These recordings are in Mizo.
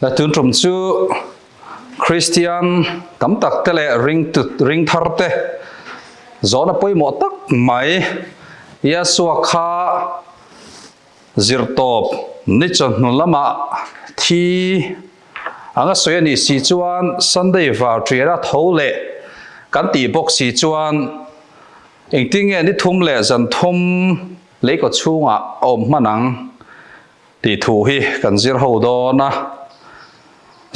Tun tum chu Kristian tam tak te leh ring thar te zawhna pawimawh tak mai Yahshua kha zirtawp ni chawhnu lamah thi anga sawi a nih si chuan Sunday var ṭiala tho leh kan tih bawk si chuan engtin nge ni thum leh zan thum leikaw chhungah a awm hman ang? Tih thu hi kan zir ho dawn a,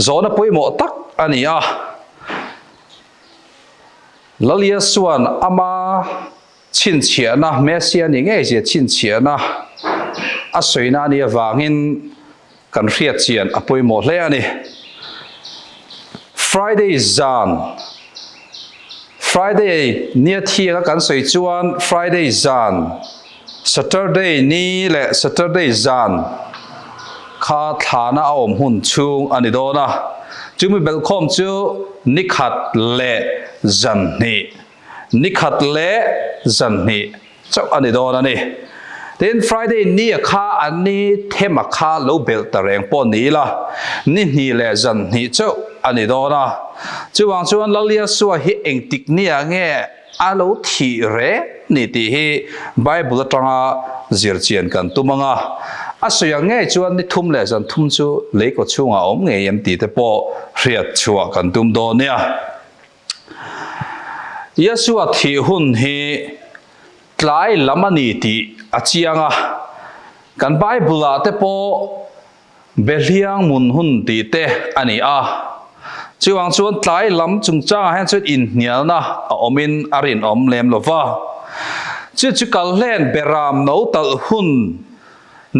zawhna pawimawh tak a ni a. Lalia chuan ama chhinchhiahna, Messia ni ngei zia chhinchhiahna a sawina a nih avangin kan hriat chian a pawimawh hle a ni. Friday zan, Friday nia thianga kan sawi chuan Friday zan, Saturday ni leh Saturday zan kha thlana a awm hun chhung a ni dawn a, chumi belhkhawm chu ni khat leh zan hnih, ni khat leh zan hnih chauh a ni dawn a ni. Tin, Friday ni a kha an ni thema kha lo belh ta reng pawh ni ila, ni hnih leh zan hnih chauh a ni dawn a. Chuvang chuan Lal Yasua hi engtik nia nge A lo thih reng ni tih hi Bible atanga zir chian kan tum ang a. A sawi ang ngei chuan ni thum leh zan thum chu lei kaw chhungah a awm ngei em tih te pawh hriat chhuah kan tum dawn nia. Yeshua thih hun hi tlai lam a ni tih a chiang a. Kan Bible ah te pawh Behliang mun hun tih te a ni a. Chuvang chuan tlai lam chungchangah hian chuan inhnialna a awmin a rinawm lem lo va. Chu chu kalhlen beram no talh hun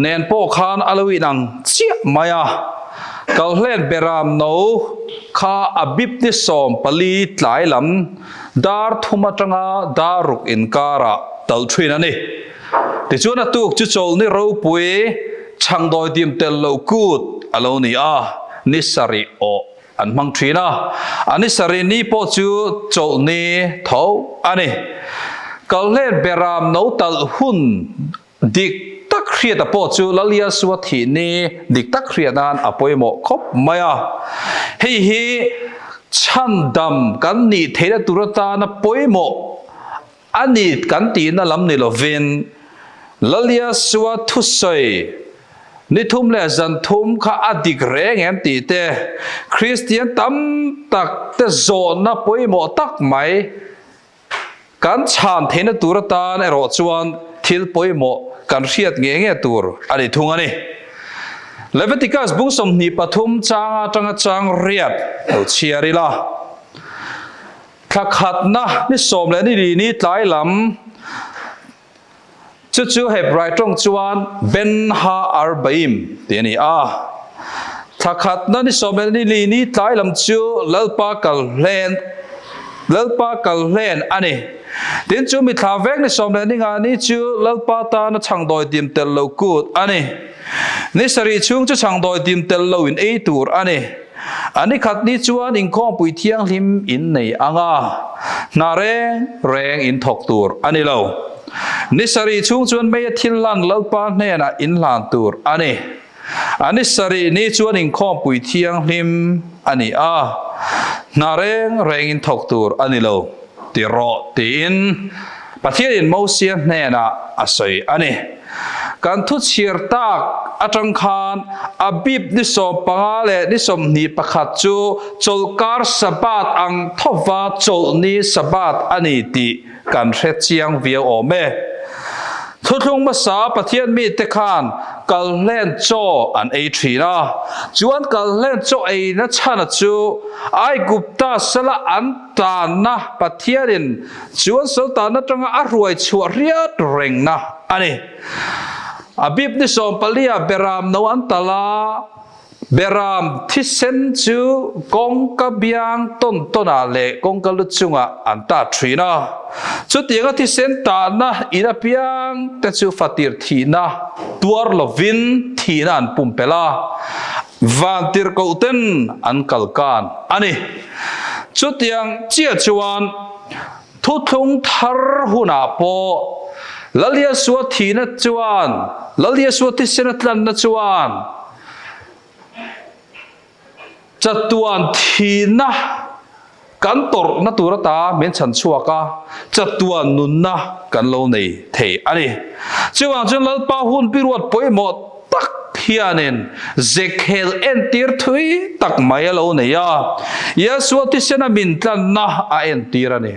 nen pawh khan a lo inang chiah mai a. Kalhlen beram no kha a bip ni 14 tlai lam dar thum atanga dar ruk inkarah talh thin a ni. Tichuan a tuk chu chawlhni ropui chhangdawi dim tel lo kut a lo ni a, ni sarih awh an hmang thin a, a ni sarih ni pawh chu chawlhni tho a ni. Kalhlen beram no talh hun dik tak hriata pawh chu Lal Yasua thih ni dik tak hriat nan a pawimawh khawp mai a, hei hi chhandam kan nih theihna tur atana pawimawh A ni kan tihna lam ni lovin Laliasua thusawi ni thum leh zan thum kha a dik reng em tih te, Kristian tam tak te zawhna pawimawh tak mai kan chhan theihna tur atan erawh chuan thil pawimawh kan hriat nge nge tur a ni thung a ni. Leviticus bung 23 changa atanga chang riat lo chhiar ila. Thla khatna ni sawm leh ni li ni tlai lam chu chu Hebrai tawng chuan Ben Ha Arbaim tih a ni a. Thla khatna ni sawm leh ni li ni tlai lam chu Lalpa kal hlen Lalpa kal hlen a ni. Tin chu mi thla vek ni sawm leh ni nga ni chu Lalpa tana chhangdawi dim tel lo kut a ni. Ni sarih chhung chu chhangdawi dim tel lo in ei tur a ni. A ni khat ni chuan inkhawmpui thianghlim in nei ang a, hna reng reng in thawk tur a ni lo. Ni sarih chhung chuan mei a thil hlan Lalpa hnenah in hlan tur a ni. A ni sarih ni chuan inkhawmpui thianghlim a ni a, hna reng reng in thawk tur a ni lo, ti rawh tiin Pathianin Mosia hnenah a sawi a ni. Kan thu chhiar tak atang khan a bip ni 15 leh ni 21 chu chawlhkar Sabbath ang thawva chawlhni Sabbath a ni tih kan hre chiang viau awm e. Thuthlung hmasa Pathian mite khan kalhlen chaw an ei thin a, chuan kalhlen chaw eina chhana chu Aigupta sala an tanna Pathianin Chuan Sultan atanga a hruai chhuah riat rengna a ni. A bip ni 14 ah Beram no an tal a, Beram thisen chu kawngka biang tawn tawnah leh kawngka lu chungah an tat thin a. Chutianga thisen tahna in apiang te chu fatir thihna tuar lovin thihna an pumpelh a, vantirhkoh ten an kalkan a ni. Chutiang chiah chuan Thuthlung thar hunah pawh Lal Yesua thihna chuan, Lal Yesua thisen a tlanna chuan Chatuan thihna kan tawrhna tur ata min chhan chhuak a, chatuan nunna kan lo nei thei a ni. Chuvang chuan Lalpa hun piruat pawimawh tak hianin zekhel entir thui tak mai a lo nei a, Yesua thisena min tlanna a entir a ni.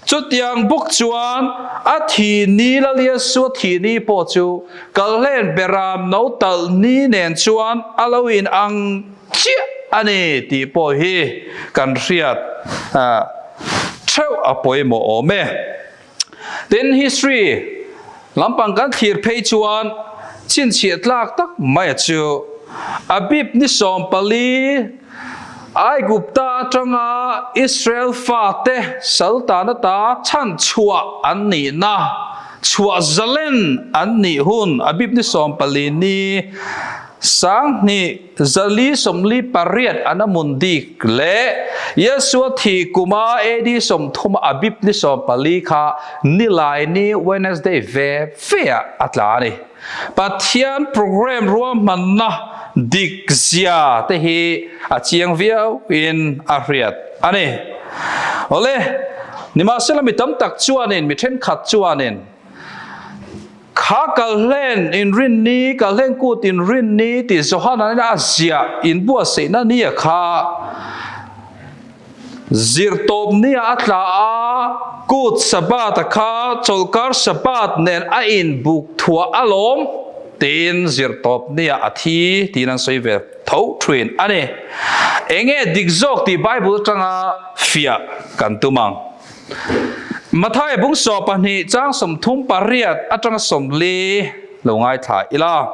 Chutiang bawk chuan a thi ni Lal Yesua thi ni pawh chu Kalhlen Beram no talh ni nen chuan a lo in ang chiah a ni tih pawh hi kan hriat theuh a pawimawh awm e. Tin, history lampang kan thlir phei chuan chhinchhiah tlak tak mai a chu Abib ni 14 Aigupta atanga Israel fate saltan ata chhan chhuah an nihna chhuah zalen an nih hun Abib ni 14 ni 2448 an a mun dik leh Yeshua thih kuma AD 30 Abib ni 14 kha nilai ni Wednesday ve ve ah a tla a ni. Pathian program ruahmanna dik zia te hi a chiang viau in a hriat a ni. Awle, nimahsela mi tam tak chuanin, mi thenkhat chuanin, Kha kalhlen inrinni, kalhlen kut inrinni tih Johana-in a ziah inbuatsaihna nia kha zirtawp nia a tla a, kut Sabbath-a kha chawlhkar Sabbath nen a inbuk thuah alawm tiin zirtawp nia a thi tiin an sawi ve tho thin a ni. Enge dik zawk tih Bible atanga fiah kan tum ang. Matthai bung 12 chang 38 atanga 40 lo ngaithla ila.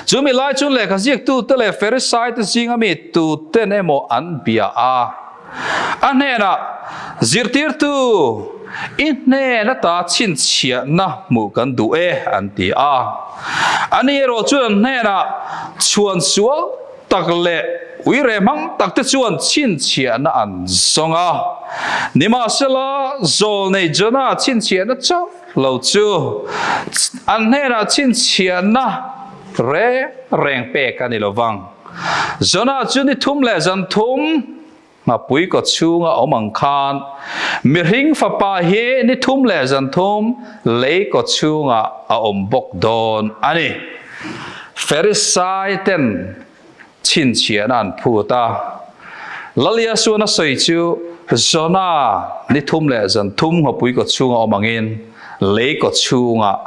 Chu mi lai chu lehkha ziaktute leh Farisaite zinga mi tuten emaw an bia a. A hnenah, Zirtirtu, i hnen ata chhinchhiahna hmuh kan duh e, an ti a. Ani erawh chuan an hnenah, Chhuan sual tak leh uire hmang tak te chuan chhinchhiahna an zawng a. Nimahsela, zawlnei Jonah chhinchhiahna chauh lo chu an hnenah chhinchhiahna reng reng pek a ni lo vang. Jonah chu ni thum leh zan thum Nghapui kaw chhunga awm ang khan mihring fapa hi ni thum leh zan thum lei kaw chhungah a awm bawk dawn a ni. Farisai ten chhinchhiahna an phut a, Lal Yasuan a sawi chu Jonah ni thum leh zan thum nghapui kaw chhunga awm angin lei kaw chhungah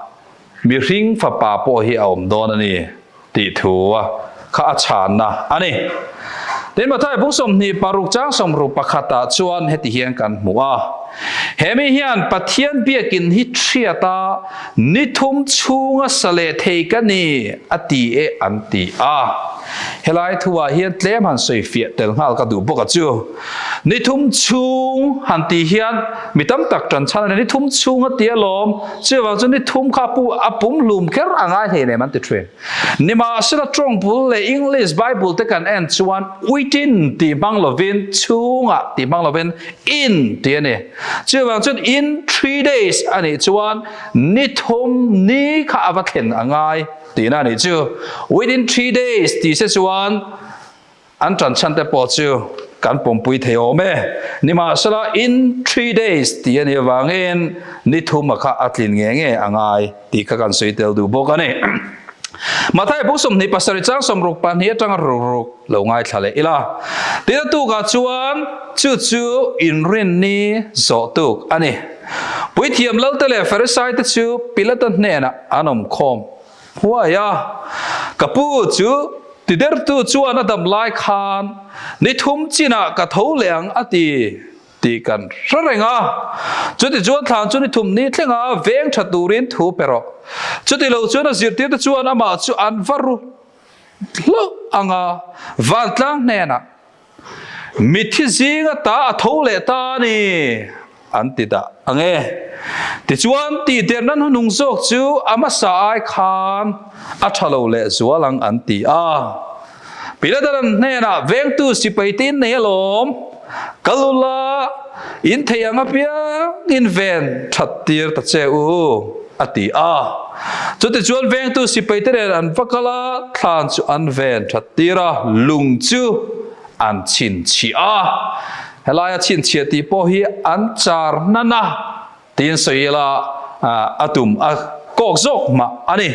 Mihring fapa pawh hi a awm dawn a ni tih thu a kha a chhanna a ni. Tin, Mathai bung 26 chang 61 ah chuan heti hian kan hmu a, He mi hian Pathian biakin hi thiat a, ni thum chhunga sa leh thei ka ni a ti e an ti a. Helai thu ah hian tlem han sawi fiah tel nghal ka duh bawk a chu. Ni thum chhung han tih hian mi tam tak tan chhan a ni. Ni thum chhung a ti alawm. Chuvang chu ni thum kha pu a pum hlum kher a ngai hlei nem an ti thin. Nimahsela tawng bul leh English Bible te kan en chuan within tih hmang lovin chhungah tih hmang lovin in tih a ni. Chuvang chuan in 3 days a nih chuan ni thum ni kha a va thlen a ngai tihna a nih chu. Within 3 days tih se chuan An ṭan chhan te pawh chu kan pawmpui thei awm e. Nimahsela, in 3 days tih a nih avangin ni thuma kha a tlin nge nge a ngai tih kha kan sawi tel duh bawk a ni. Matthai buk 27 chang 62 aṭanga ruk ruk lo ngaithla leh ila. Tin a tukah chuan chu chu inrinni zawh tuk a ni. Puithiam Lalte leh Farisaite chu Pilata hnenah an awm khawm. Huai a, ka pu chu tidertu chuan a dam lai khan ni thum chinah ka tho leh ang a ti tih kan hre reng a. Chuti chuan thlan chu ni thum ni thlenga veng tha turin thu pe rawh. Chuti lo chuan a zirtirte chuan amah chu an va ru hlauh ang a, vantlang hnenah Mitthi zinga ta a tho leh ta a ni, an ti dah ang e. Tichuan, tihderna hnuhnung zawk chu a hmasa ai khan a tha lo leh zual ang an ti a. Pilataran hnenah, Vengtu sipai te in nei alawm, kal ula, in thei ang apiangin ven that tir ta che u, a ti a. Chutichuan vengtu sipai te nen an va kal a, thlan chu an ven that tir a, lung chu. an chhinchhiah a. Helaia chhinchhiah tih pawh hi an char nana tiin sawi ila a tum a kawk zawk mah a ni.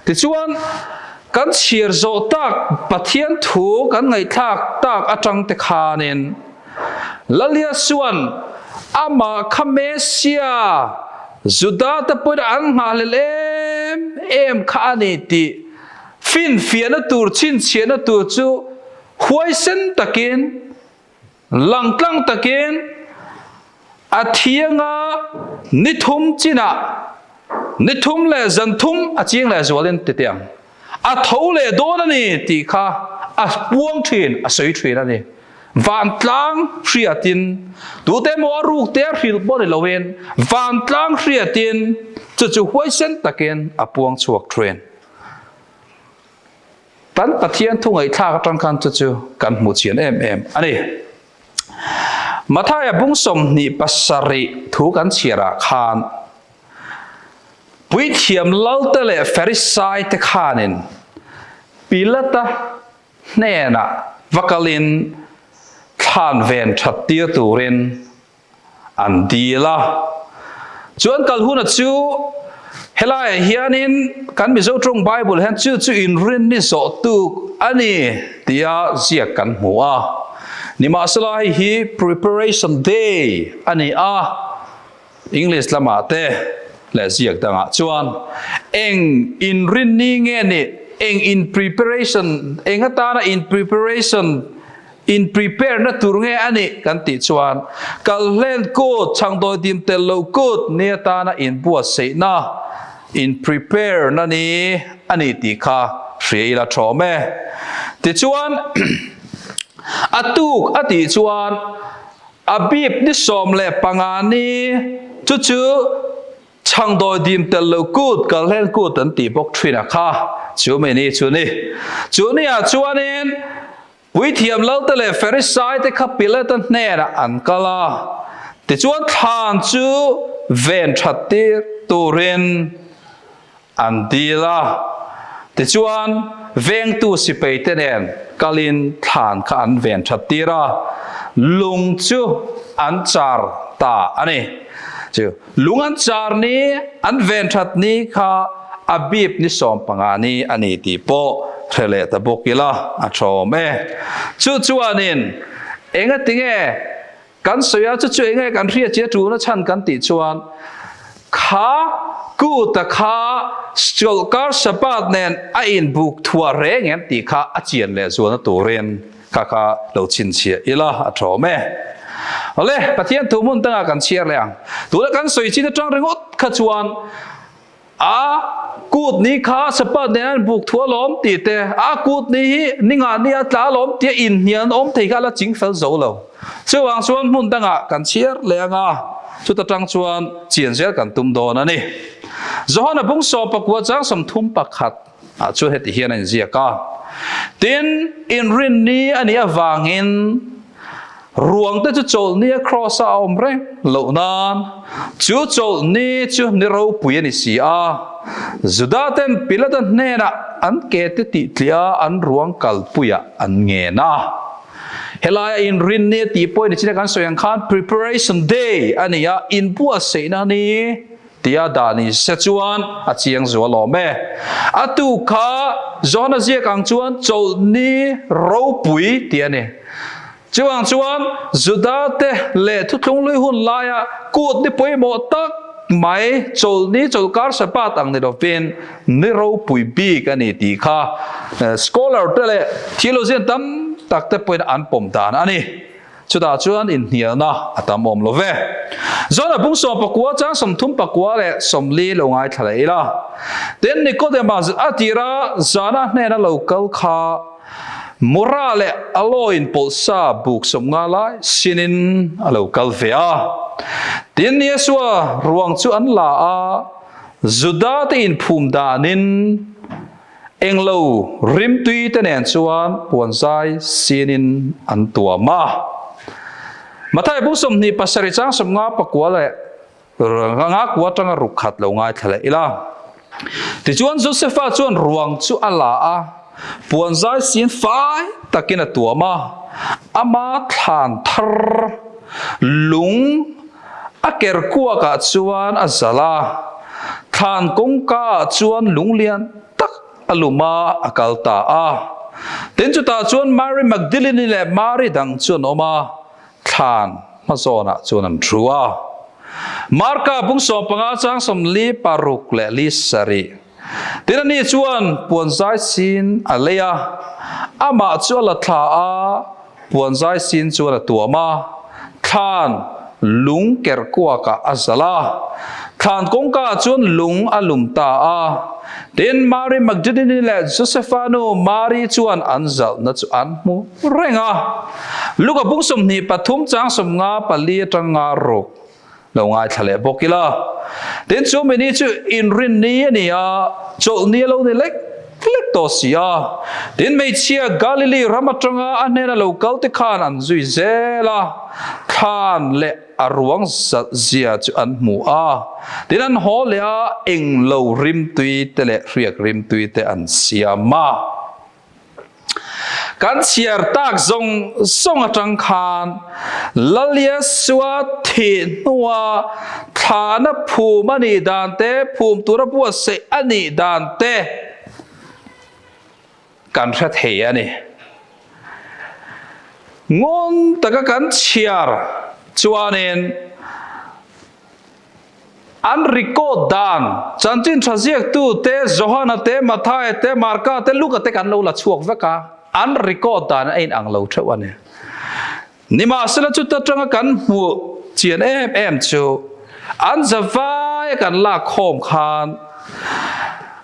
Tichuan, kan chhiar zawh tak Pathian thu kan ngaihthlak tak atang te khanin Lalia chuan amah kha Messia, Juda te pawhin an nghahhlelh em em kha a ni tih finfiahna tur, chhinchhiahna tur chu huaisen takin, Langtlang takin a thianga ni thum chinah ni thum leh zan thum a ching leh zualin ti teh ang. A tho leh dawn a ni tih kha a puang thin, a sawi thin a ni. Vantlang hriatin, tute emaw a ruk te a hrilh pawh ni loin, vantlang hriatin chu chu huaisen takin a puang chhuak thin. Kan Pathian thu ngaihthlak atang khan chu chu kan hmuh chian em em a ni. Mathaia bung 27 thu kan chhiarah khan Puithiam Lalte leh Farisai te khanin Pilata hnenah va kalin thlan ven that tir turin an dil a. Chuan kal huna chu helaiah hianin kan Mizo tawng Bible hian chu chu inrin ni zawh tuk a ni tia ziak kan hmu a. Nimahsela hei hi preparation day a ni a, English lamah te leh ziak dangah chuan eng inrin ni nge ni, eng in preparation, eng atana in preparation In prepare na tur nge a nih kan tih chuan kalhlen kut, chhangdawi dim tel lo kut ni atana inbuatsaihna, in prepare na ni a ni tih kha hria ila thawm e. Tichuan a tuk a tih chuan a bip ni 15 ni chu chu Chhangdawi dim tel lo kut, kalhlen kut an tih bawk thin a kha chu mi ni chu ni. Chu ni ah chuanin Puithiam Lalte leh Farisai te kha Pilata hnenah an kal a, tichuan thlan chu ven that tir turin an dil a. Tichuan vengtu sipai te nen kalin thlan kha an ven that tir a, lung chu an char ta a ni. Chu lung an char ni, an ven that ni kha a bip ni 15 ni a ni tih pawh hre leh ta bawk ila a thawm e. Chu chuanin engatinge kan sawi a, chu chu enge kan hriat chi a tuna chhan kan tih chuan kha kuta kha chawlhkar Sabbath nen a inbuk thuah reng em tih kha a chian leh zualna turin Kha kha lo chhinchhiah ila a thawm e. Awle, Pathian thu hmun dangah kan chhiar leh ang. Tuna kan sawi chin atang ringawt kha chuan a kut ni kha Sabbath nen an buk thu alawm tih te, a kut ni hi ningah ni a tla alawm tia inhnial an awm thei kha a la ching fel zo lo. Chuvang chuan hmun dangah kan chhiar leh ang a, chuta tang chuan chian zel kan tum dawn a ni. Johana bung 11 chang 31. Ah chuan heti hian a inziak a, Tin, inrinni a nih avangin ruangte chu chawlhnia kraws-a a awm reng loh nan, chu chawlhni chu ni ropui a ni si a. Juda-ten Pilata hnenah an kete tihtliah an ruang kalpuiah an ngen a. Helaia inrinni a tih pawh ni chin a kan sawi ang khan preparation day a ni a, inbuatsaihna ni Tia dah ni se chuan a chiang zual awm e. A tuk kha Johana ziak ang chuan chawlhni ropui tih a ni. Chuvang chuan Juda te leh thuthlung lui hun laia kut ni pawimawh tak mai chawlhni chawlhkar Sabbath ang ni lovin ni ropui bik a ni tih kha scholar te leh theologian tam tak te pawhin an pawm dan a ni. Chutah chuan inhnialna a tam awm lo ve. John-a bung 19 chang 34 leh 40 lo ngaithla leh ila. Tin, Nicodemus a tira zana hnena lo kal kha Mura leh Aloin pawlhsa buk 50 lai sinin a lo kal ve a. Tin, Yesua ruang chu an la a, Juda te inphum danin, Englo rimtui te nen chuan puanzai sinin an tuam a. Mathai bung 27 chang 50 pakua leh nga kua atanga ruk khat lo ngaithla leh ila. Tichuan Josefa chuan ruang chu a la a. Puan zai sin fai takin a tuam a, ama thlan thar lung a ker kuakah chuan a zalh a, thlan kawngkaah chuan lung lian tak a lum a, a kal ta a. Tin, chutah chuan Mary Magdalene leh Mary dang chu an awm a, thlan hmazawnah chuan an thu a. Marka bung 15 chang 46 leh li sarih. Tin ani chuan puan zai sin a lei a, amah chu a la thla a, puan zai sin chuan a tuam a, thlan lung kerh kuakah a zalh a, thlan kawngkaah chuan lung a lum ta a. Tin Mary Magdalene leh Josefa nu Mary chuan an zalhna chu an hmu reng a. Luka bung 23 chang 54 atang nga ruk lo ngaithla leh bawk ila. Tin chu mini chu inrin ni a ni a, chawlh ni a lo ni lek lek tawh si a. Tin hmeichhia Galili ram atanga a hnena lo kal te khan an zui zel a, thlan leh a ruang zalh zia chu an hmu a. Tin an haw leh a, englo rimtui te leh hriak rimtui te an siam a. Kan chhiar tak zawng zawng atang khan Lal Yesua thih hnua thlahna phum a nih dan te, phum tura buatsaih a nih dan te kan hre thei a ni. Ngun taka kan chhiar chuanin An record dan, chanchin tha ziaktu te, Johana te, Mathaia te, Marka te, Luka te kan lo la chhuak vek a, an record dan a inang lo theuh a ni. Nimahsela chuta tanga kan hmuh chian em em chu an zavaia kan lak khawm khan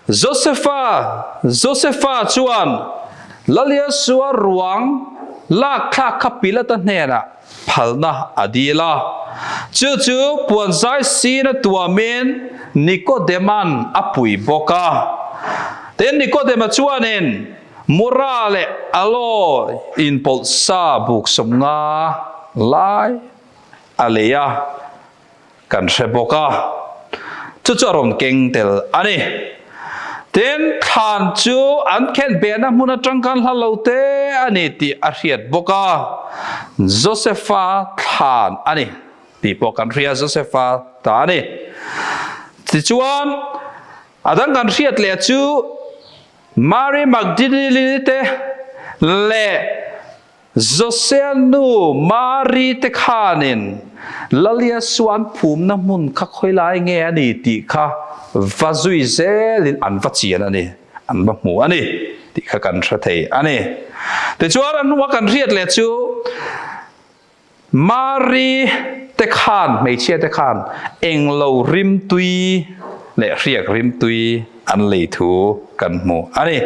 Josepha, Josepha chuan Lal Yesua ruang lak thlak kha Pilata hnenah phalna a dil a. Chu chu puan zai sin a tuamin Nikodema'n a pui bawk a. Tin, Nikodema chuanin Mura leh Aloe inpawlh sa buk 50 lai a lei a. Kan hre bawk a, chu chu a rawn keng tel a ni. Tin, thlan chu an khen behna hmun atang khan hla lo te a ni tih a hriat bawk a, Josepha thlan a ni tih pawh kan hria, Josepha ta a ni. Tichuan, a dang kan hriat leh chu Mary Magdalene te leh Josea nu Mari te khanin Lal Yesua an phumna hmun kha khawilai nge a ni tih kha va zui zelin an va chian a ni, an va hmu a ni tih kha kan hre thei a ni. Tichuan a hnua kan hriat leh chu Mari te khan, hmeichhia te khan englo rimtui leh hriak rimtui an lei thu kan hmu a ni.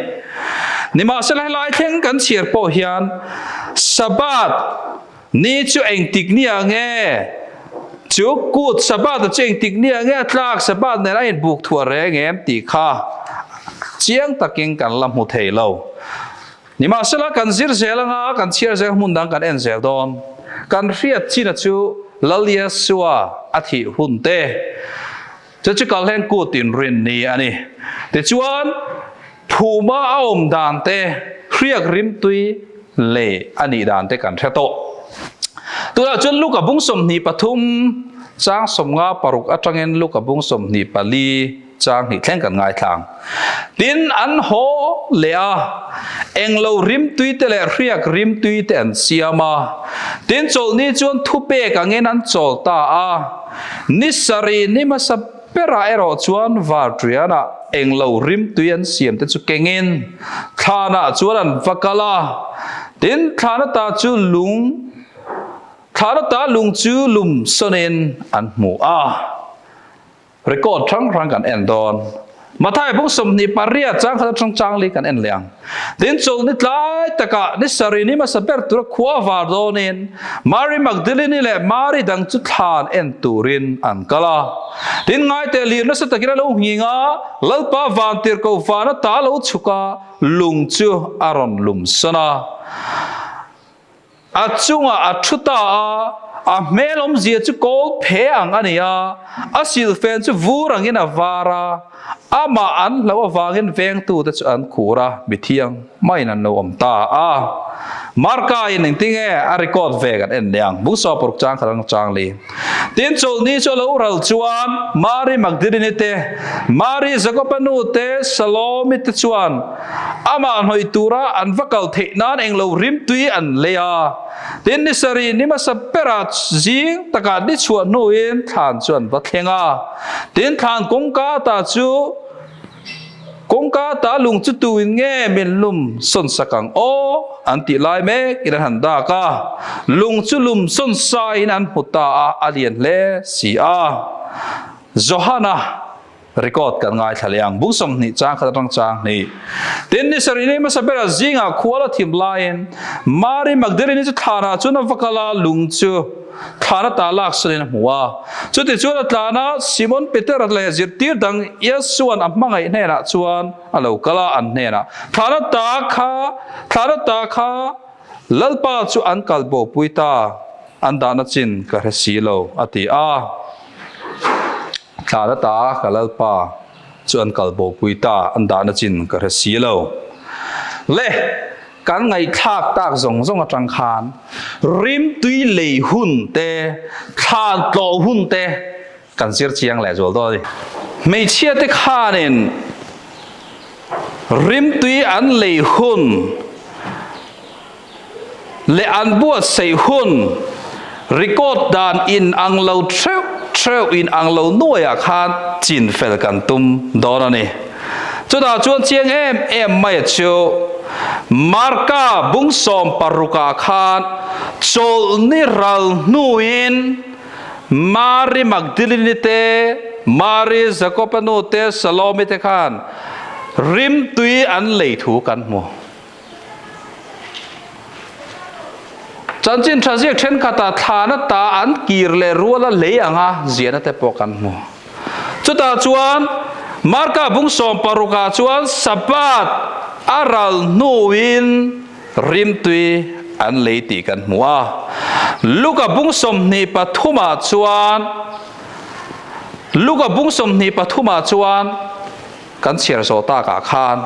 Nimahsela helai thleng kan chhiar pawh hian Sabbath ni chu engtik ni ah nge chu kut Sabbath chu engtik ni ah nge a tlak Sabbath nen a inbuk thuah reng em tih kha chiang takin kan la hmu thei lo. Nimahsela kan zir zel anga kan chhiar zel hmun dang kan en zel dawn. Kan hriat china chu Lal Yesua a thih hun te chu chu kalhleng kut inrin ni a ni. Tichuan phuma a awm dan te hriak rimtui leh a nih dan te kan hre tawh. Tunah chuan Luka bung 23 chang 56 atangin Luka bung 24 Chang hnih thleng kan ngaithlang. Tin, an haw leh a, englo rimtui te leh hriak rimtui te an siam a. Tin, chawlhni chuan thupek angin an chawl ta a. Ni sarih ni hmasa berah erawh chuan varṭianah englo rimtui an siam te chu kengin thlanah chuan an va kal a. Tin, thlan ata chu lung, thlan ata lung chu lum sawnin an hmu a. Record hrang hrang kan en dawn. Mathai bung 28 chang khat atang chang li kan en leh ang. Tin chawlhni tlai takah ni sarih ni hmasa ber tura khua var dawnin Mary Magdalene leh Mary dang chu thlan en turin an kal a. Tin ngaite lir nasa takin a lo nghing a, Lalpa vantirhkoh van ata lo chhuk a, lung chu a rawn lum sawn a. A chungah a thu ta a, a hmel awmzia chu kawl phe ang a ni a, a silhfen chu vur angin a var a, amah an hlauh avangin vengtute chu an khur a, mithiang maiin an lo awm ta a. Marka in engtinge a record ve kan en leh ang, Bungsaw paruk chang khat ang chang li. Tin chawlhni chu a lo ral chuan Mari Magdalene te, Mari Jakoba nu te, Salomi te chuan amah hnawih tura an va kal theih nan englo rimtui an lei a. Tin ni sarih ni hmasa berah zing takah ni chhuah hnuin thlan chu an va thleng a. Tin thlan kawngka ta chu Kawngka ta lung chu tuin nge min lum sawn sak ang aw? an tih lai mek in an han dak a, lung chu lum sawn sa in an hmu ta a, a lian hle si a. Johana record kan ngaithla leh ang, bung 20 chang khat atang chang hnih. Tin ni sarih nei hmasa bera zingah khual a thim laiin Mari Magdalene chu thlanah chuan a va kal a, lung chu Thlan a ta lak sanin a hmu a. Chutichuan a tlan a, Simon Petera leh zirtir dang Iesuan a hmangaih hnenah chuan a lo kal a, an hnenah, Thlan a ta kha, thlan a ta kha Lalpa chu an kal bopui ta, an dahna chin ka hre si lo, a ti a. Thlan a ta ka Lalpa chu an kal bopui ta, an dahna chin ka hre si lo. Le! Kan ngaihthlak tak zawng zawng atang khan rimtui lei hun te, thlan tlawh hun te kan zir chiang leh zual dawn a ni. Hmeichhia te khanin rimtui an lei hun leh an buatsaih hun record dan in ang lo theuh theuh in ang lo nuaiah khan chin fel kan tum dawn a ni. Chutah chuan chiang em em mai chu Marka bung 16 ah khan chawlhni ral hnuin Mari Magdalene te, Mari Jakoba nu te, Salomi te khan rimtui an lei thu kan hmu. Chanchin tha ziak thenkhatah thlan ata an kir leh ruala lei anga ziahna te pawh kan hmu. Chutah chuan Marka bung 16 ah chuan Sabbath a ral hnuin rimtui an lei tih kan hmu a. Luka bung 23 ah chuan Luka bung 23 ah chuan Kan chhiar zawh takah khan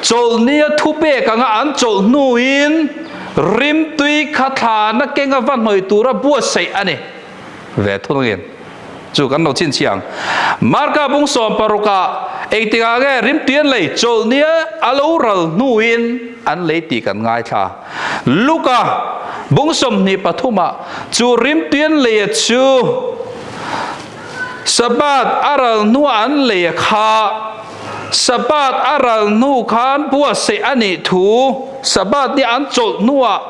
chawlhnia thupek anga an chawlh hnuin rimtui kha thlana kenga va hnawih tura buatsaih a ni ve thungin chu kan lo chhinchhiah ang. Marka bung 16 ah engtikah nge rimtui an lei chawlhnia a lo ral hnuin an lei tih kan ngaithla. Luka bung 23 ah chu rimtui an lei a chu Sabbath a ral hnuah an lei a kha. Sabbath a ral hnu khan buatsaih a nih thu Sabbath ni an chawlh hnuah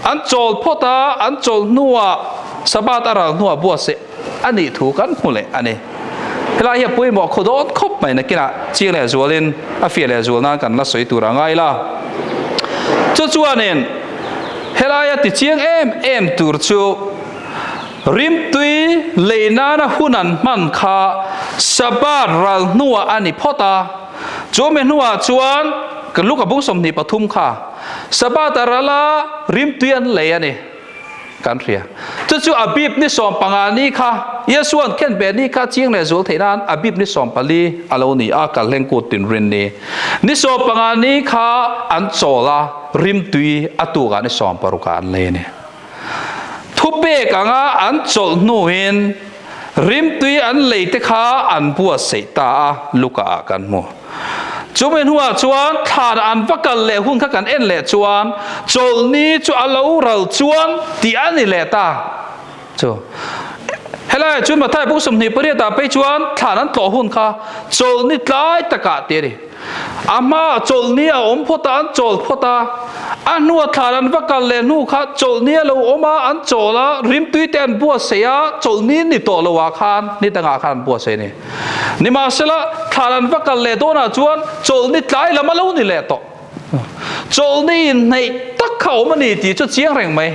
an chawl phawt a, an chawlh hnuah Sabbath a ral hnuah buatsaih a nih thu kan hmu leh a ni. Helai hi a pawimawh khaw dawn khawp mai nakinah chiang leh zualin a fiah leh zual nan kan la sawi tur a ngai la. Chu chuanin helaia ti chiang em em tur chu Rimtui lei nana hun an hman kha Sabbath ral hnuah a ni phawt a, chumi hnuah chuan kan Luka bung 23 kha Sabbath a ral a, rimtui an lei a ni kan hria. Chu chu Abib ni 15 ni kha Iesuan khenbeh ni kha chiang leh zual theih nan Abib ni 14 a lo ni a, Kalhleng kut tinrin ni. Ni 15 ni kha an chawl a, rimtui a tukah ni 16 ah an lei a ni. Thupek anga an chawlh hnuin rimtui an lei te kha an buatsaih ta a, Luka ah kan hmu. Chumi hnuah chuan thlan an va kal leh hun kha kan en leh chuan chawlhni chu a lo ral chuan tih a ni leh ta. Chu helaiah chuan Mathai buk 28 ah phei chuan thlan an tlawh hun kha chawlhni tlai takah tih a ni. A hmaah chawlhni a awm phawt a, an chawl phawt a. A hnua thlan an va kal leh hnu kha chawlhni a lo awm a, an chawl a, rimtui te an buatsaih a, chawlhni ni tawh lo ah khan ni dangah khan an buatsaih a ni. Nimahsela, thlan an va kal leh dawnah chuan chawlhni tlai lam a lo ni leh tawh. Chawlhni inhneih tak kha awm a ni tih chu chiang reng mai.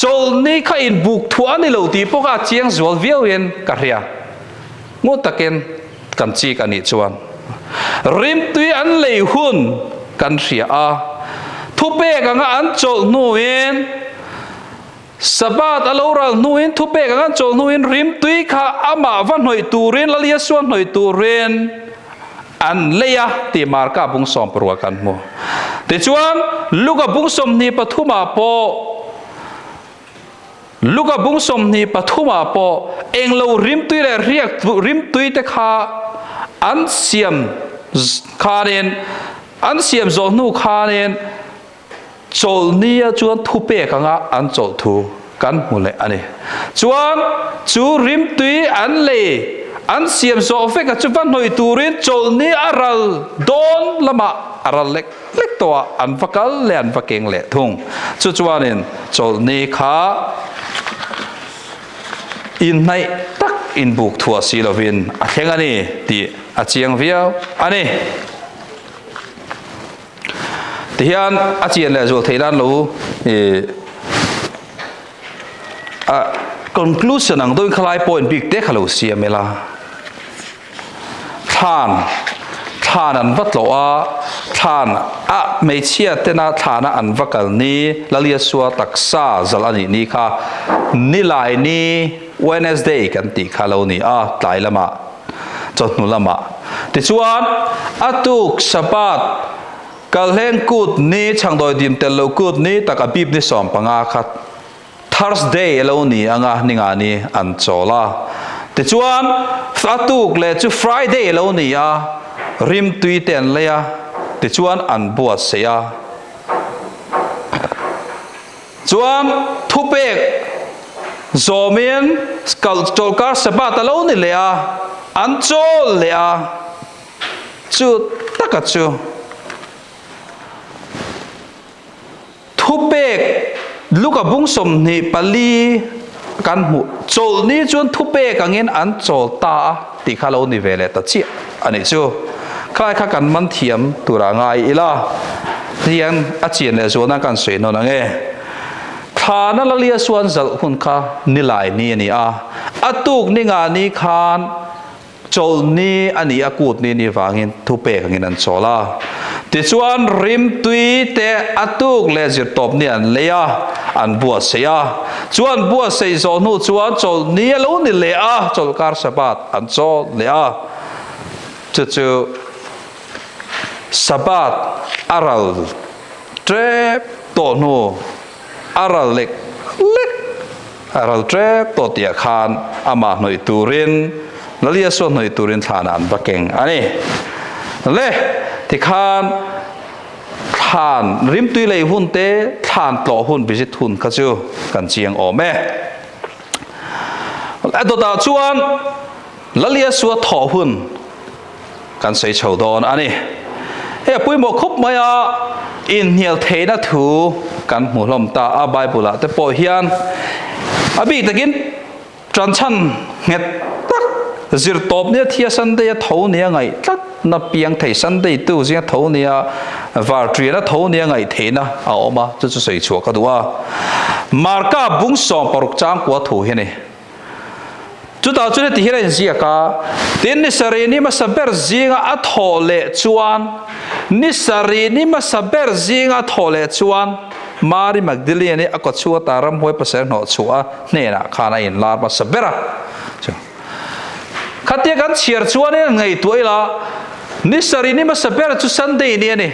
Chawlhni kha inbuk thuah a ni lo tih pawh kha a chiang zual viauin ka hria. Ngut takin kan chik a nih chuan rimtui an lei hun kan hria a, thupek anga an chawlh hnuin. Sabbath a lo ral hnuin thupek ang an chawl hnuin rimtui kha amah va hnawih turin Lal Yeshua hnawih turin an lei a tih Marka bung 16 kan hmu. Tichuan Luka bung 23 ah pawh Luka bung 23 ah pawh englo rimtui leh riak rimtui te kha an siam khanin an siam zawh hnu khanin Chawlhnia chuan thupek anga an chawlh thu kan hmu leh a ni. Chuan chu rimtui an lei an siam zawh vek a chu va hnawih turin chawlhni a ral dawn lamah a ral lek lek tawh a, an va kal leh an va keng leh thung. Chu chuanin chawlhni kha inhnaih tak inbuk thuah si lovin a thleng a ni tih a chiang viau a ni. Tihian a chian leh zual theih nan lo i a conclusion ang dawin khalai point bik te kha lo siam ila. Thlan thlan an va tlawh a, thlan a hmeichhia tena thlana an va kal ni Laliasua taksa zal a nih ni kha nilai ni Wednesday kan tih kha lo ni a tlai lamah. Chawhnu lamah. Tichuan, a tuk Sabbath, Kalhleng kut ni, chhangdawi dim tel lo kut ni tak a bip ni 15 kha Thursday a lo ni anga ninga ni an chawl a. Tichuan, a tuk leh chu Friday a lo ni a, rimtui te an lei a, tichuan an buatsaih a. Chuan thupek zawmin chawlkar Sabbath a lo ni leh a, an chawl leh a, chu taka chu thupek Luka bung 24 kan hmuh chawlhni chuan thupek angin an chawl ta a tih kha lo ni ve leh ta chiah a nih chu. Khalai kha kan man thiam tura ngai ila hian a chian leh zualna kan sawi hnawn ang e. Thlana Lalia suan zalh hun kha nilai ni a ni a, a tuk ni nga ni khan chawlhni a ni a, kut ni ni vangin thupek angin an chawl a. Tichuan rimtui te a tuk leh zirtawp ni an lei a, an buatsaih a. Chuan buatsaih zawh hnu chuan chawlhni a lo ni leh a, chawlhkar Sabbath an chawl leh a. Chu chu Sabbath a ral tep tawh hnu, a ral lek lek, a ral tep tawh tihah khan amah hnawih turin, Lal Yeshua hnawih turin thlanah an va keng a ni. Le, tikhan thlan rimtui lei hun te, thlan tlawh hun, visit hun kha chu kan chiang awm e. A dawtah chuan Lal Yeshua thawh hun kan sawi chho dawn a ni. Hei a pawimawh khawp mai a, inhnial theihna thu kan hmu hlawm ta a Bible ah te pawh hian a bik takin tanchhan nghet tak zirtawp nia thia Sunday a tho nia ngaih tlat na piang thei Sunday tu zinga tho nia varṭian a tho nia ngaih theihna a awm a, chu chu sawi chhuah ka duh a. Marka bung 16 chang kua thu hi a ni. Chutah chuan heti hian a inziak a, Tin, ni sarih ni hmasa ber zinga a thawh leh chuan, ni sarih ni hmasa ber zinga a thawh leh chuan, Mari Magdalene-i a kawchhung ata ramhuai pasal hnawh chhuah a hnenah khan a inlar hmasa ber a. Chu khatia kan chhiar chuanin an ngaihtuah ila, ni sarih ni hmasa ber chu Sunday ni a ni.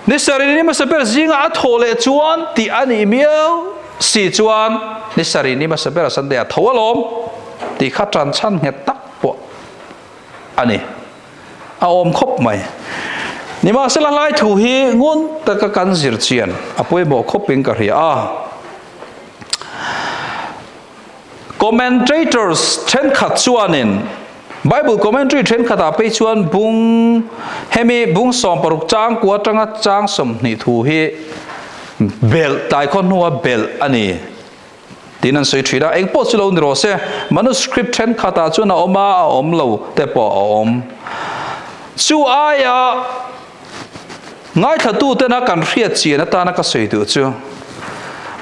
Ni sarih ni hmasa ber zinga a thawh leh chuan tih a nih miau. Si chuan ni sarih ni hmasa ber a Sunday a tho alawm tih kha tan chhan nghet tak pawh a ni. A awm khawp mai. Nimahsela hlai thu hi ngun taka kan zir chian a pawimawh khawpin ka hria a. Commentators thenkhat chuanin Bible commentary thenkhatah phei chuan bung hemi bung 16 chang kua atanga chang 20 thu hi belh tlai khaw hnua belh a ni tiin an sawi thin a. Eng pawh chu lo ni rawh se, manuscript thenkhatah chuan a awm a, a awm lo te pawh a awm. Chu aia Ngaithlatutena kan hriat chian atana ka sawi duh chu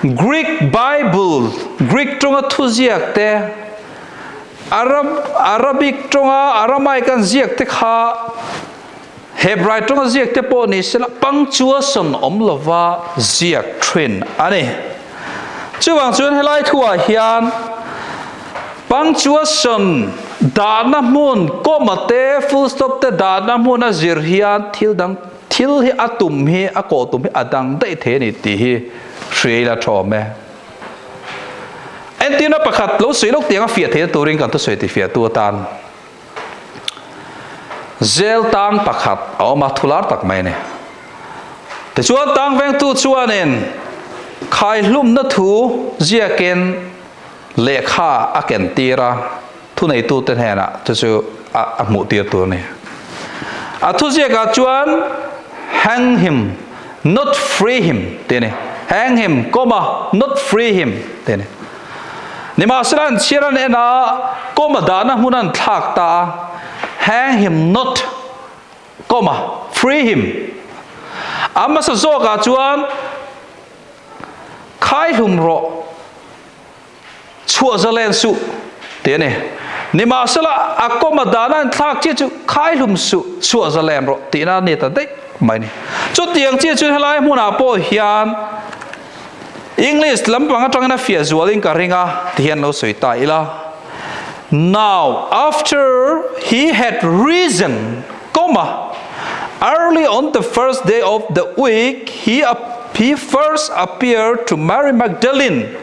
Greek Bible, Greek tawnga thuziak te, Arab, Arabic tawnga Aramaic an ziak te kha Hebrai tawnga ziak te pawh ni sela punctuation awm lova ziak thin a ni. Chuvang chuan helai thuah hian punctuation dahna hmun, comma te, full stop te dahna hmun a zir hian thil dang thil hi a tum hi a kawh tum hi a dang daih thei a ni tih hi hria ila tha awm e. Entirna pakhat lo sawi lawk tiang a fiah theihna turin kan thusawi tifiahtu atan Zel tang pakhat a awm a, thular tak mai a ni. Tichuan tang vengtu chuanin khaihlumna thu ziakin lehkha a ken tir a, thuneitute hnenah chu chu a hmuh tir tur a ni. A thuziakah chuan hang him, not free him tih a ni. Hang him, comma, not free him tih a ni. Nimahsela an chhiar an en a, comma dahna hmun an thlak ta a, hang him not, comma, free him. A hmasa zawkah chuan khai hlum rawh, chhuah zalen suh tih a ni. Nimahsela a comma dahna an thlak chiah chu khai hlum suh, chhuah zalen rawh tihna a ni ta daih mai a ni. Chutiang chiah chuan helai hmunah pawh hian English lampang atangin a fiah zualin ka ring a, ti hian lo sawi ta ila. Now after he had risen, comma, early on the first day of the week he he first appeared to Mary Magdalene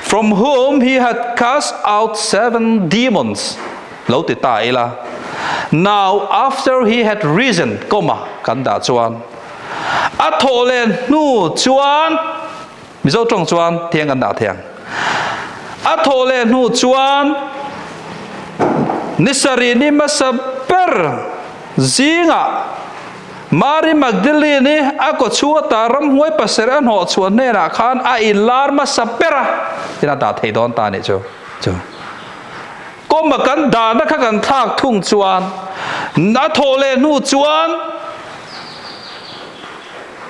from whom he had cast out seven demons. Lo ti ta ila. Now after he had risen, comma, kan dah chuan. A thawh leh hnu chuan Mizo tawng chuan thiang kan dah thiang. A thawh leh hnu chuan ni sarih ni hmasa ber zingah Mary Magdalene-i a kaw chhung ata ramhuai pasarih a hnawh chhuah hnenah khan a inlar hmasa ber a, tin a dah thei dawn ta a nih chu. Chu. Kawma kan dahna kha kan thlak thung chuan a thawh leh hnu chuan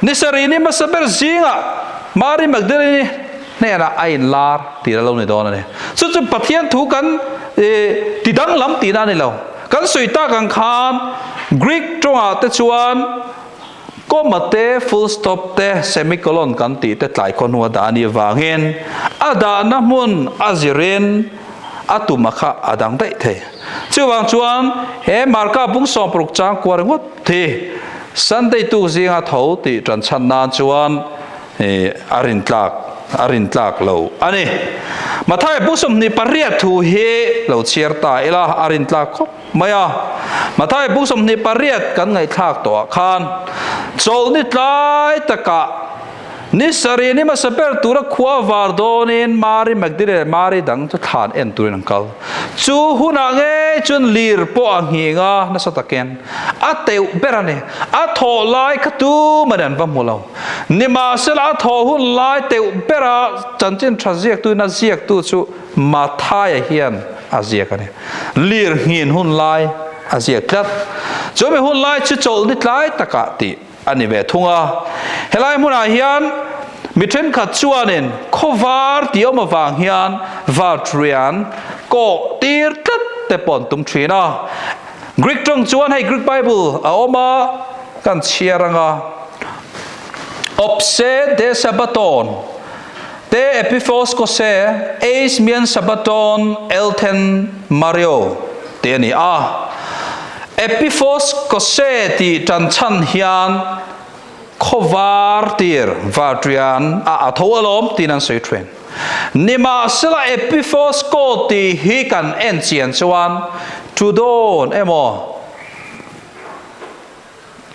ni sarih ni hmasa ber zingah Mary Magdalene hnenah a inlar tih a lo ni dawn a ni. Chu chu Pathian thu kan ti danglam tihna a ni lo. Kan sawi tak ang khan Greek tawngah te chuan Comma te, full stop te, semicolon kan tih te tlai khaw hnua dah a nih avangin a dahna hmun a zirin a tum a kha a dang daih thei. Chuvang chuan he Marka bung 60 chang kua ringawt hi Sunday tuk zinga tho tih tan chhan nan chuan a rintlak a rintlak lo a ni. Matthai bung 28 thu hi lo chhiar ta ila a rintlak khawp. Mai a, Mathai bung 28 kan ngaihthlak tawhah khan chawlhni tlai takah ni sarih ni hmasa ber tura khua var dawnin Mari Magdalene leh Mari dang chu thlan en turin an kal. Chu hunah ngei chuan lir pawh a nghing a, nasa takin a teuh ber a ni. A thawh lai kha tuman an va hmu lo. Nimahsela a thawh hun lai teuh bera chanchin tha ziaktuin a ziaktu chu Mathaia hian a ziak a ni. Lir nghin hun lai a ziak tlat. Chumi hun lai chu chawlhni tlai takah tih a ni ve thung a. Helai hmunah hian mi thenkhat chuanin khawvar tih awm avang hian varṭrian kawh tir tlat te pawh an tum thin a. Greek tawng chuan hei Greek Bible a awm a, kan chhiar anga Opse de Sabbaton Te Epiphos Kose Eis Mian Sabaton Elthen Mario tih a ni a. Epiphos Kose tih tan chhan hian khawvar tir varṭian a a tho alawm tiin an sawi ṭhin. Nimahsela Epiphos Ko tih hi kan en chian chuan to dawn emaw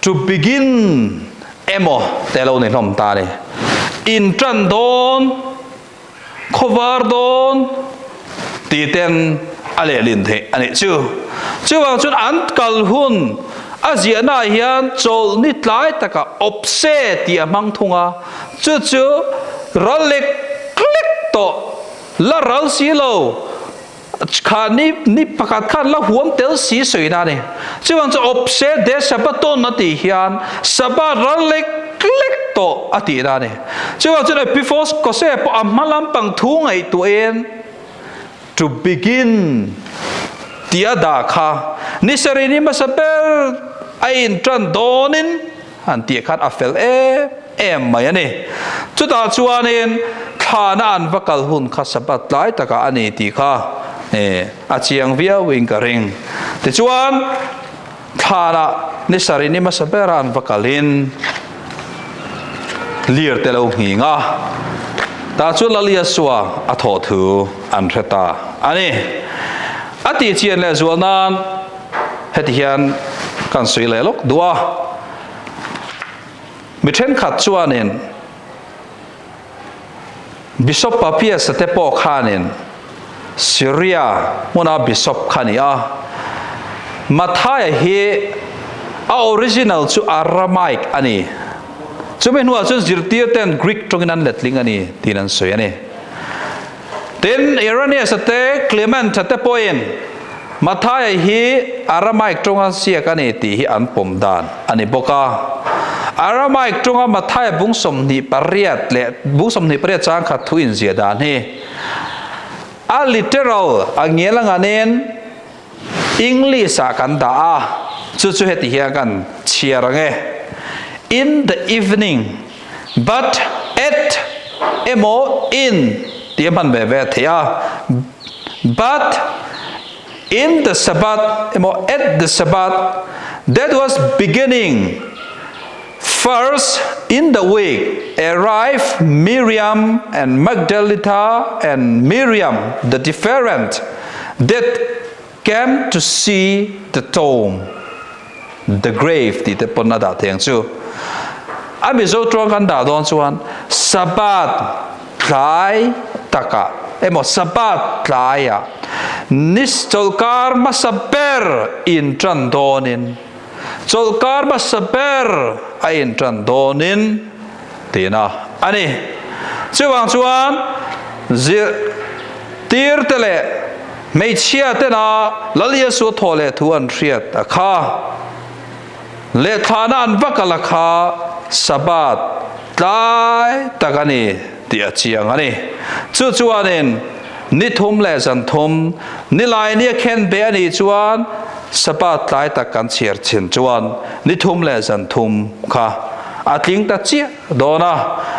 To begin emaw te lo ni hlawm ta a ni. In tan dawn, khawvar dawn tih ten a lehlin theih a nih chu. Chuvang chuan an kal hun a ziahnaah hian chawlhni tlai takah awpse tih a hmang thung a, chu chu ral lek lek tawh la ral si lo. Kha ni ni pakhat khan la huam tel si sawi na a ni. Chuvang chu awpse de Shabbaton a tih hian Shabbat ral lek lek tawh a tih na a ni. Chuvang chuan Epiphos Kose pawh a hma lampang thu ngaihtuahin to begin tih a dah kha ni sarih ni hmasa ber a intan dawnin an tih khan a fel em em mai a ni. Chutah chuanin. Thlana an va kal hun kha Sabbath tlai takah a ni tih kha a chiang viauin ka ring. Tichuan, Thlanah ni sarih ni hmasa bera an va kalin lir te lo nghing a, tah chuan Lal Yeshua a thawh thu an hre ta a ni. A tih chian leh zual nan heti hian kan sawi leh lawk duh a, mi thenkhat chuanin Bishop Papias-a te pawh khanin Syria hmuna bishop kha a ni a. Matthaia hi a original chu Aramaic a ni. Chumi hnuah chuan zirtir ten Greek tawngin an letling a ni tiin an sawi a ni. Tin, Irenaeus-a te, Clement-a te pawhin Matthaia hi Aramaic tawnga ziak a ni tih hi an pawm dan a ni bawk a. Aramaic tawnga Matthaia bung 28 leh bung 28 chang khat thu inziah dan hi a literal a ngial a nganin English-ah kan dah a, chu chu heti hian kan chhiar ang e, In the evening, but at emaw in tih a hman ve ve theih a. But in the Sabbath emaw at the Sabbath that was beginning first in the week arrived Miriam and Magdalita and Miriam the different that came to see the tomb the grave tih te pawn a dah thei ang chu. A Mizo tawng kan dah dawn chuan Sabbath tlai takah emaw Sabbath tlaiah ni chawlhkar hmasa ber intan dawnin chawlhkar hmasa ber a intan dawnin tihna a ni. Chuvang chuan zirtirte leh hmeichhia tena Lal Iesu thaw leh thu an hriat a kha. Lehthana an va kal a kha Sabbath tlai tak a ni tih a chiang a ni. Chu chuanin ni thum leh zan thum, nilai nia khen be a nih chuan Sabbath tlai tak kan chhiar thin chuan ni thum leh zan thum kha a tling ta chiah dawn a.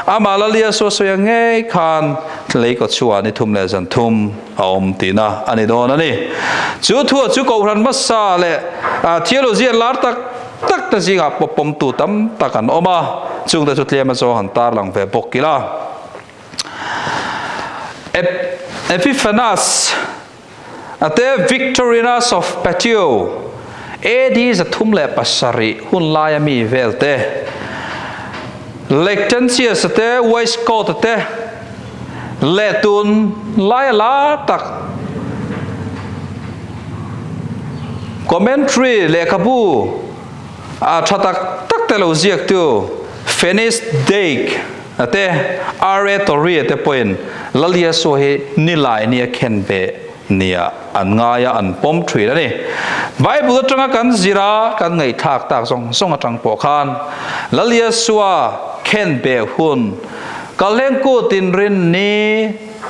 Amah Lalia Suasuia ngei khan lei kaw chhuah ni thum leh zan thum a awm tihna a ni dawn a ni. Chu thua chu Kohhran hmasa leh theology an lar tak tak te zingah pawh pawmtu tam tak an awm a, chungte chu tlem a zawng han tarlang ve bawk ila. Epiphanas a te Victorinus of Patio, AD 307 hun laia mi vel te, Lactantius a te Westcott a te, Leh tun lai a lar tak commentary lehkhabu a tha tak tak te lo ziaktu Fennis Dake a te R.A. Torrey te pawhin Lal Yesua hi nilai nia khen ve nia an ngai a an pawm thin a ni. Bible atanga kan zir a kan ngaihthlak tak zawng zawng atang pawh khan Lal Yesua khen be hun Kalhleng kut in rin ni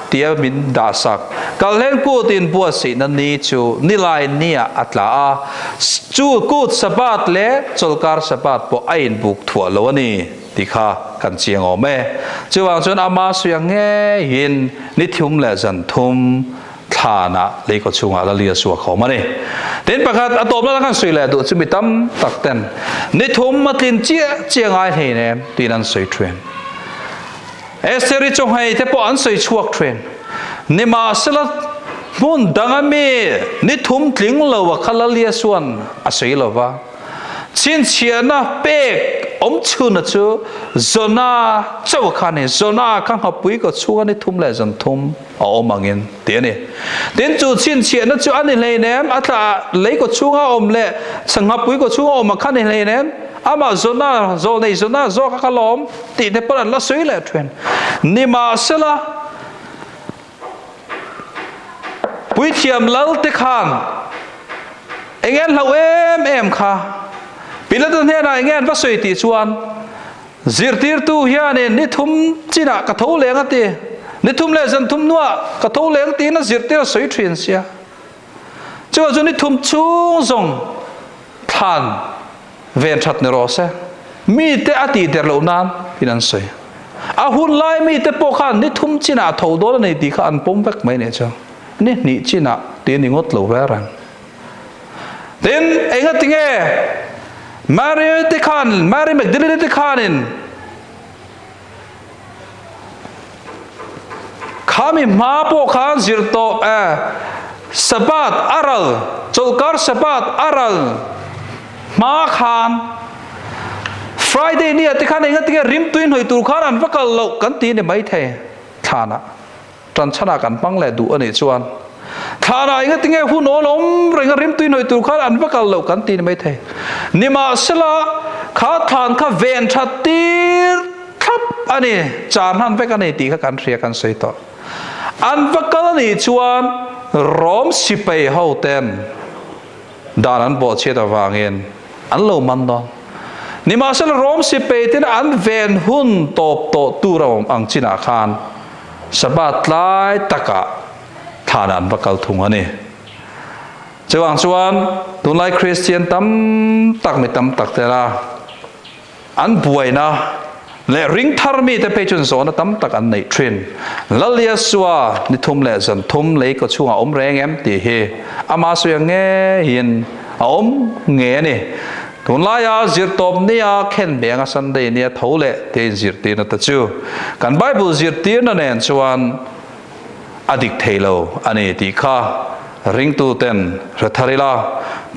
tia min dahsak. Kalhleng kut in buatsaihna ni chu nilai nia a tla a, chu kut Sabbath leh chawlhkar Sabbath pawh a inbuk thuah lo a ni tih kha kan chiang awm e. Chuvang chuan ama suia ngeiin ni thum leh zan thum thlanah lei kaw chhungah la lia suak awm a ni. Tin pakhat a tawpna la kan sawi leh duh chu mi tam tak ten ni thum a tlin chiah chiah ngai hlein em tiin an sawi thin. Estheri chawnghei te pawh an sawi chhuak thin. Nimahsela hmun dang a mi ni thum tling lo a kha la lia suan a sawi lo va. Chhinchhiahna pek awm chhunna chu Jona chauh kha a ni. Jona kha nghapui kaw chhunga ni thum leh zan thum a awm angin tih a ni. Tin, chu chhinchhiahna chu a ni hleinem, a tla lei kaw chhunga awm leh nghapui kaw chhunga awm ang kha a ni hleinem, amah Jona, zawlnei Jona zawk a kal awm tih te pawn an la sawi leh thin. Nimahsela, Puithiam lal te khan eng an hlauh em em kha? Pilata hnenah eng an va sawi tih chuan zirtirtu hianin ni thum chinah ka tho leng a ti. Ni thum leh zan thum hnuah ka tho leng tiin a zirtir a sawi thin sia. Chuvang chu ni thum chhung zawng thlan ven that ni rawh se. Mite a tih der loh nan tiin an sawi. A hun lai mite pawh khan ni thum chinah a tho dawn a ni tih kha an pawm vek mai nih chu. Ni hnih chinah tih a ni ngawt lo ve reng. Tin, engatinge Mary te khan, Mary Magdalene te khanin Khami hma pawh khan zir tawh e. Sabbath a ral, chawlhkar Sabbath a ral hma khan Friday nia te khan engatinge rimtui hnawih tur khan an va kal loh kan ti ni maithei thlanah. Ṭanchhanah kan hmang leh duh a nih chuan thlanah engatinge hun awl awm reng a rimtui hnawih tur khan an va kal loh kan ti ni maithei. Nimahsela, kha thlan kha ven ṭhat tir thlap a ni, char hnan vek a ni tih kha kan hria kan sawi tawh. An va kal a nih chuan Rom sipai hoten dan an bawhchhiat avangin an lo man dawn. Nimahsela Rom sipai ten an ven hun tawp tawh tur a awm ang chinah khan Sabbath tlai takah thlan an va kal thung a ni. Chuvang chuan tunlai Kristian tam tak mi tam tak tela An buaina leh ring thar mite phei chuan zawhna tam tak an neih thin. Lal Yeshua ni thum leh zan thum lei kaw chhungah a awm reng em tih hi ama sawi ang ngeiin a awm ngei a ni. Tunlaia zirtawp nia khen hmeng a Sunday nia tho leh tia inzirtirna te chu kan Bible zirtirna nen chuan a dik thei lo a ni tih kha ringtuten hre thar ila,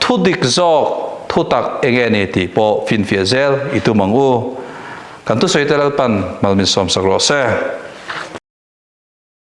thu dik zawk thu tak eng nge ni tih pawh finfiah zel i tum ang u. Kan thusawi te Lalpan mal min sawmsak rawh se.